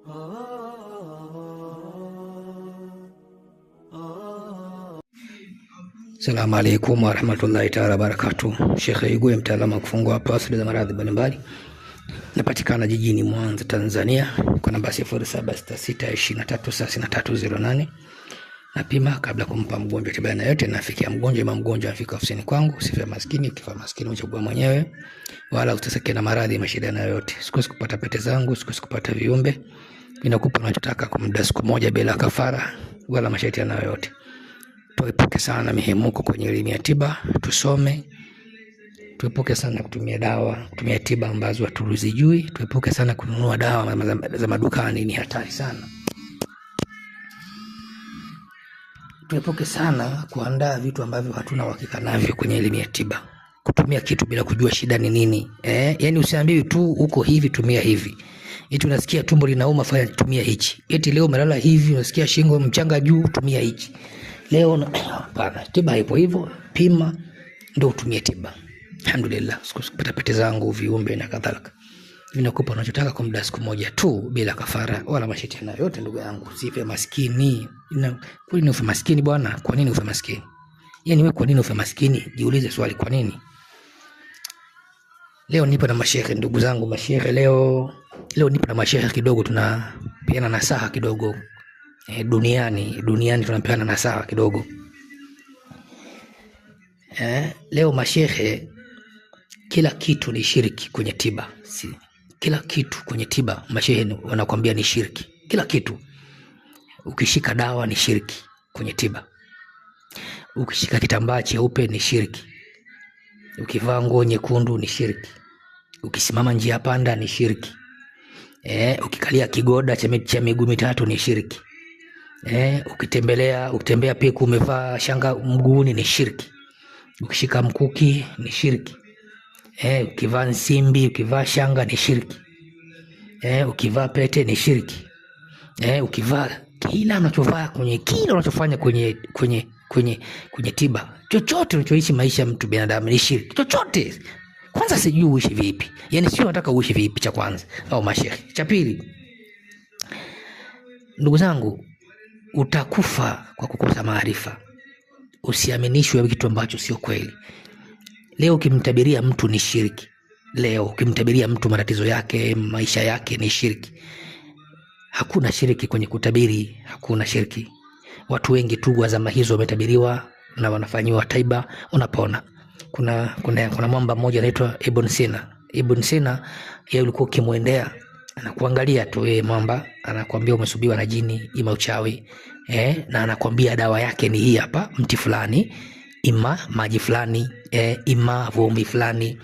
Salamu alaikum warahmatullahi taala wabarakatuh. Sheikh Iguye, mtaalamu wa kufungua pasli za maradhi mbalimbali, napatikana jijini Mwanza, Tanzania, kwa namba 0766233308. Napima kabla kumpa mgonjwa tiba na yote, nafikia mgonjwa ima mgonjwa afika ofisini kwangu. Sifa maskini, ukifa maskini uchagua mwenyewe, wala uteseke na maradhi mashida na yote. Sikosi kupata pete zangu, sikosi kupata viumbe, ninakupa unachotaka kwa muda siku moja bila kafara wala masharti na yote. Tuepuke sana mihemuko kwenye elimu ya tiba, tusome. Tuepuke sana kutumia dawa, kutumia tiba ambazo hatuzijui. Tuepuke sana kununua dawa za madukani, ni hatari sana. Tuepuke sana kuandaa vitu ambavyo hatuna uhakika navyo kwenye elimu ya tiba, kutumia kitu bila kujua shida ni nini. Yani usiambiwi tu uko hivi tumia hivi. Eti unasikia tumbo linauma, fanya tumia hichi. Eti leo umelala hivi unasikia shingo mchanga juu, tumia hichi. Leo hapana, tiba haipo hivyo, pima ndio utumie tiba. Alhamdulillah, sikupata pete zangu, viumbe na kadhalika, vinakupa unachotaka kwa muda siku moja tu bila kafara wala masharti yote. Ndugu yangu, usife maskini. Kwa nini ufe maskini bwana? Kwa nini ufe maskini? Yaani wewe kwa nini ufe maskini? Jiulize swali, kwa nini? Leo nipo na mashehe, ndugu zangu mashehe, leo nipo na mashehe kidogo, tunapeana nasaha kidogo. Duniani tunapeana nasaha kidogo. Leo mashehe, kila kitu ni shiriki kwenye tiba. Si kila kitu kwenye tiba mashehe wanakuambia ni shiriki. Kila kitu. Ukishika dawa ni shiriki kwenye tiba. Ukishika kitambaa cheupe ni shiriki. Ukivaa nguo nyekundu ni shiriki. Ukisimama njia panda ni shiriki. Ukikalia kigoda cha miguu mitatu ni shiriki. Ukitembea peku umevaa shanga mguuni ni shiriki. Ukishika mkuki ni shiriki. Ukivaa nsimbi, ukivaa shanga ni shiriki. Ukivaa pete ni shiriki. Ukivaa kila unachovaa kwenye kila unachofanya kwenye kwenye kwenye kwenye tiba, chochote unachoishi maisha mtu binadamu ni shiriki. Chochote. Kwanza sijui uishi vipi. Yaani sio nataka uishi vipi, cha kwanza au mashehe. Cha pili, ndugu zangu, utakufa kwa kukosa maarifa. Usiaminishwe kitu ambacho sio kweli. Leo ukimtabiria mtu ni shiriki. Leo ukimtabiria mtu matatizo yake, maisha yake ni shiriki. Hakuna shiriki kwenye kutabiri, hakuna shiriki. Watu wengi tu wa zama hizo wametabiriwa na wanafanyiwa tiba, unapona. Kuna mwamba mmoja anaitwa Ibn Sina. Ibn Sina yeye ulikuwa ukimwendea anakuangalia tu yeye mwamba, anakuambia umesubiwa na jini ima uchawi, na anakuambia dawa yake ni hii hapa, mti fulani, ima maji fulani, ima vumbi fulani,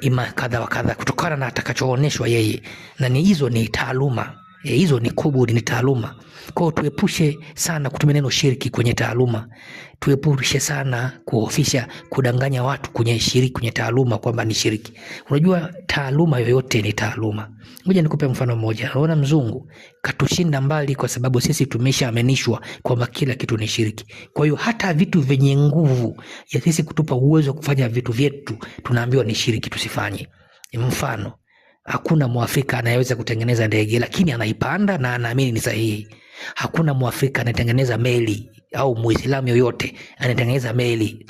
ima kadha wa kadha, kutokana na atakachooneshwa yeye. Na ni hizo ni taaluma. Hizo ni kuburi, ni taaluma. Kwa hiyo tuepushe sana kutumia neno shiriki kwenye taaluma. Tuepushe sana kuhofisha, kudanganya watu kwenye shiriki, kwenye taaluma kwamba ni shiriki. Unajua taaluma yoyote ni taaluma. Ngoja nikupe mfano mmoja. Unaona mzungu katushinda mbali kwa sababu sisi tumeshaaminishwa kwamba kila kitu ni shiriki. Kwa hiyo hata vitu vyenye nguvu ya sisi kutupa uwezo wa kufanya vitu vyetu tunaambiwa ni shiriki, tusifanye. Mfano, hakuna Mwafrika anayeweza kutengeneza ndege, lakini anaipanda na anaamini ni sahihi. Hakuna Mwafrika anayetengeneza meli au Muislamu yoyote anayetengeneza meli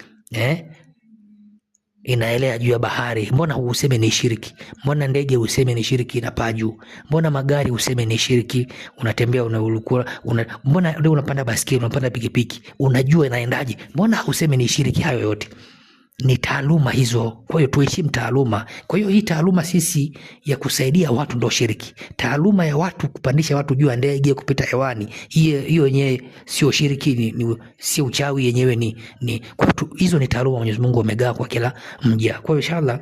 inaelea juu ya bahari. Mbona useme ni shiriki? Mbona ndege useme ni shiriki inapaa juu? Mbona magari useme ni shiriki? Unatembea mbona leo unapanda basikeli, unapanda pikipiki, unajua inaendaje? Mbona useme ni shiriki? Hayo yote ni taaluma hizo. Kwa hiyo tuheshimu taaluma. Kwa hiyo hii taaluma sisi ya kusaidia watu ndio shiriki. Taaluma ya watu kupandisha watu juu ya ndege kupita hewani, hiyo yenyewe sio shiriki, ni sio uchawi yenyewe ni kwa hizo ni taaluma Mwenyezi Mungu amegawa kwa kila mja. Kwa hiyo inshallah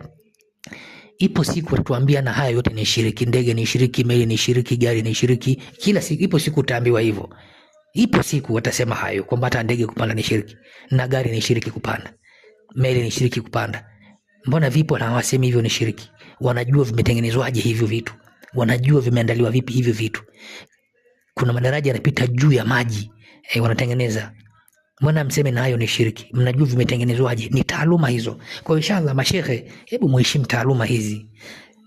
ipo siku watatuambia na haya yote ni shiriki, ndege ni shiriki, meli ni shiriki, gari ni shiriki, kila siku ipo siku utaambiwa hivyo. Ipo siku watasema hayo kwamba hata ndege kupanda ni shiriki na gari ni shiriki kupanda, meli ni shiriki kupanda. Mbona vipo na hawasemi hivyo ni shiriki? Wanajua vimetengenezwaje hivyo vitu, wanajua vimeandaliwa vipi hivyo vitu. Kuna madaraja yanapita juu ya maji, wanatengeneza. Mbona mseme na hayo ni shiriki? Mnajua vimetengenezwaje? Ni taaluma hizo. Kwa hiyo inshallah mashehe, hebu muheshimu taaluma hizi.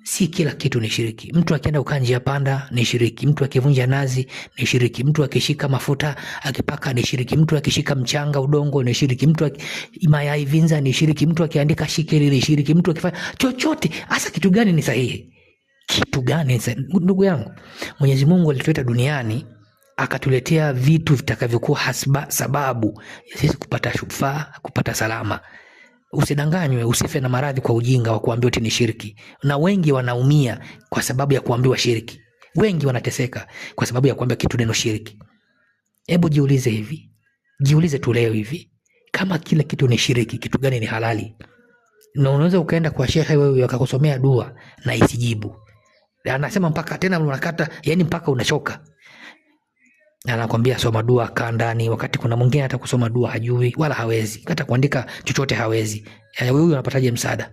Si kila kitu ni shiriki. Mtu akienda kukaa njia panda ni shiriki, mtu akivunja nazi ni shiriki, mtu akishika mafuta akipaka ni shiriki, mtu akishika mchanga udongo ni shiriki, mtu mayai vinza ni shiriki, mtu akiandika shikiri ni shiriki, mtu akifanya chochote. Hasa kitu gani ni sahihi? Kitu gani ni sahihi? Ndugu yangu, Mwenyezi Mungu alituleta duniani akatuletea vitu vitakavyokuwa sababu ya sisi kupata shufaa, kupata salama. Usidanganywe, usife na maradhi kwa ujinga wa kuambiwa eti ni shirki. Na wengi wanaumia kwa sababu ya kuambiwa shirki. Wengi wanateseka kwa sababu ya kuambiwa kitu neno shirki. Hebu jiulize hivi, jiulize tu leo hivi, kama kila kitu ni shiriki, kitu gani ni halali? Na unaweza ukaenda kwa shekhe wewe akakusomea dua na isijibu, anasema mpaka tena unakata, yani mpaka unachoka. Anakwambia soma dua, kaa ndani, wakati kuna mwingine hata kusoma dua hajui wala hawezi, hata kuandika chochote hawezi. Huyu anapataje msaada?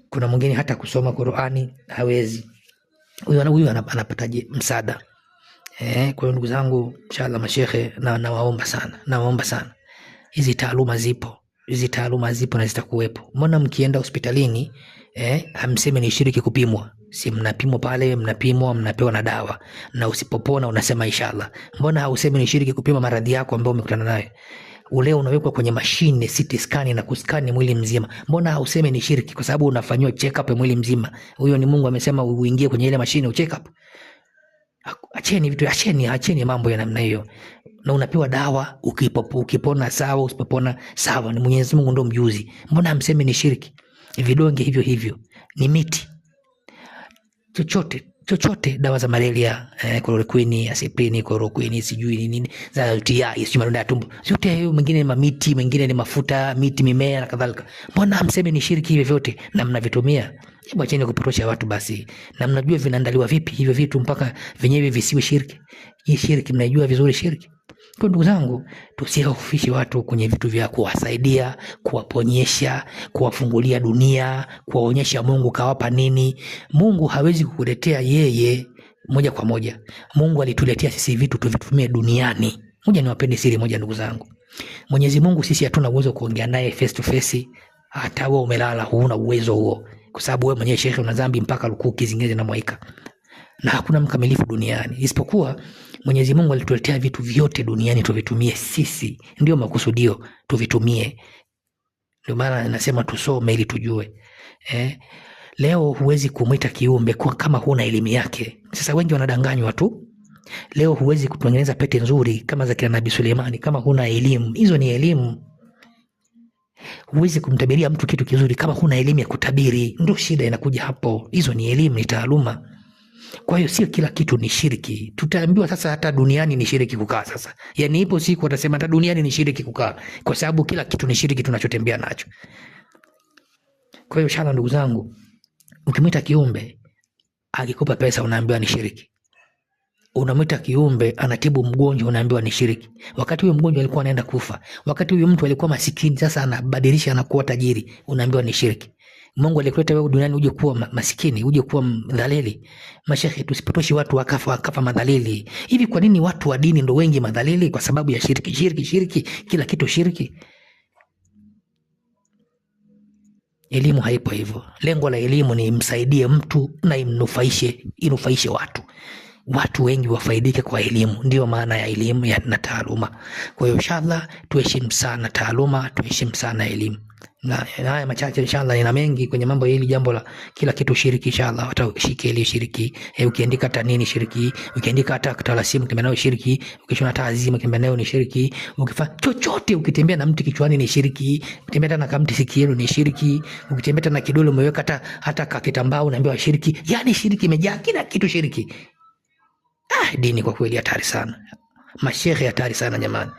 Kuna mwingine hata kusoma Qur'ani hawezi, huyu anapataje msaada? Kwa hiyo ndugu zangu, inshallah mashehe, na nawaomba sana, nawaomba sana, hizi taaluma zipo, hizi taaluma zipo na zitakuwepo. Mbona mkienda hospitalini hamsemi ni shiriki kupimwa? Si mnapimwa pale, mnapimwa, mnapewa na dawa, na usipopona unasema inshallah. Mbona hausemi ni shiriki kupima maradhi yako ambayo umekutana nayo? Ule unawekwa kwenye mashine CT scan na kuskani mwili mzima, mbona hausemi ni shiriki? Kwa sababu unafanywa check up ya mwili mzima. Huyo ni Mungu amesema uingie kwenye ile mashine ucheck up. Acheni vitu, acheni mambo ya namna hiyo. Na unapewa dawa, ukipona sawa, usipopona sawa, ni Mwenyezi Mungu ndo mjuzi. Mbona hamsemi ni shiriki? Vidonge hivyo hivyo, ni miti, chochote chochote, dawa za malaria, chloroquine, aspirin, chloroquine, sijui ni nini, za UTI, sijui madonda ya tumbo, yote hayo, mengine ni mamiti, mengine ni mafuta, miti, mimea na kadhalika. Mbona hamsemi ni shiriki hivyo vyote na mnavitumia? Hebu acheni kupotosha watu basi. Na mnajua vinaandaliwa vipi hivyo vitu mpaka vyenyewe visiwe shirki? Hii shirki mnaijua vizuri shirki. Kwa ndugu zangu, tusihofishe watu kwenye vitu vya kuwasaidia, kuwaponyesha, kuwafungulia dunia, kuwaonyesha Mungu kawapa nini. Mungu hawezi kukuletea yeye moja kwa moja. Mungu alituletea sisi vitu tuvitumie duniani. Ngoja niwapeni siri moja ndugu zangu. Mwenyezi Mungu sisi hatuna uwezo kuongea naye face to face. Hata wewe umelala huna uwezo huo, kwa sababu wewe mwenyewe shekhe una dhambi mpaka lukuki zingine zinamwaika, na hakuna mkamilifu duniani isipokuwa Mwenyezi Mungu alituletea vitu vyote duniani tuvitumie sisi, ndio makusudio, tuvitumie. Ndio maana nasema tusome ili tujue. Leo huwezi kumwita kiumbe kwa kama huna elimu yake. Sasa wengi wanadanganywa tu. Leo huwezi kutengeneza pete nzuri kama za kina Nabii Suleimani kama huna elimu. Hizo ni elimu. Huwezi kumtabiria mtu kitu kizuri kama huna elimu ya kutabiri. Ndio shida inakuja hapo. Hizo ni elimu, ni taaluma. Kwa hiyo sio kila kitu ni shiriki. Tutaambiwa sasa hata duniani ni shiriki kukaa sasa. Yaani ipo siku watasema hata duniani ni shiriki kukaa, kwa sababu kila kitu ni shiriki tunachotembea nacho. Kwa hiyo inshallah ndugu zangu, ukimwita kiumbe akikupa pesa unaambiwa ni shiriki. Unamwita kiumbe anatibu mgonjwa unaambiwa ni shiriki. Wakati huyo mgonjwa alikuwa anaenda kufa, wakati huyo mtu alikuwa masikini sasa anabadilisha anakuwa tajiri, unaambiwa ni shiriki. Mungu alikuleta wewe duniani uje kuwa masikini, uje kuwa mdhalili. Mashehe, tusipotoshi watu wakafa madhalili. Hivi kwa nini watu wa dini ndo wengi madhalili? Kwa sababu ya shiriki, shiriki, shiriki, kila kitu shiriki. Elimu haipo hivyo. Lengo la elimu ni imsaidie mtu na imnufaishe, inufaishe watu. Watu wengi wafaidike kwa elimu. Ndio maana ya elimu na taaluma. Kwa hiyo inshallah tuheshimu sana taaluma, tuheshimu sana elimu. Na haya machache inshallah, nina mengi kwenye mambo hili jambo la kila kitu shiriki inshallah. Hata shikeli shiriki, ukiandika hata nini shiriki, ukiandika hata talasimu ukitembea nayo shiriki, ukishona hata azima ukitembea nayo ni shiriki, ukifanya chochote, ukitembea na mti kichwani ni shiriki, ukitembea hata na kamti sikioni ni shiriki, ukitembea hata na kidole umeweka hata kakitambaa unaambiwa shiriki. Yani shiriki imejaa kila kitu shiriki. Dini kwa kweli hatari sana. Mashehe hatari sana jamani.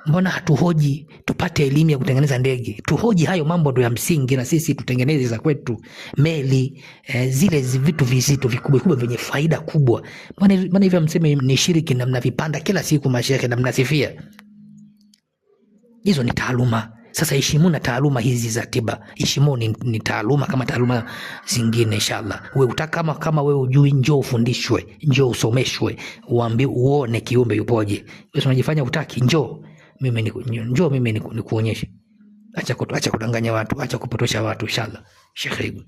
Mbona hatuhoji tupate elimu ya kutengeneza ndege? Tuhoji hayo mambo ndio ya msingi, na sisi tutengeneze za kwetu meli, zile vitu vizito vikubwa kubwa vyenye faida kubwa. Mbona hivyo mseme ni shiriki na mnavipanda kila siku mashehe na mnasifia? Hizo ni taaluma. Sasa heshimu na taaluma hizi za tiba. Heshimu ni taaluma kama taaluma zingine inshallah. Wewe utaka kama wewe hujui, njoo ufundishwe, njoo usomeshwe, uambiwe, uone kiumbe yupoje. Wewe unajifanya hutaki, njoo mimi nikuonyeshe. Acha kudanganya watu, acha kupotosha watu. Inshallah, Sheikh Igwe.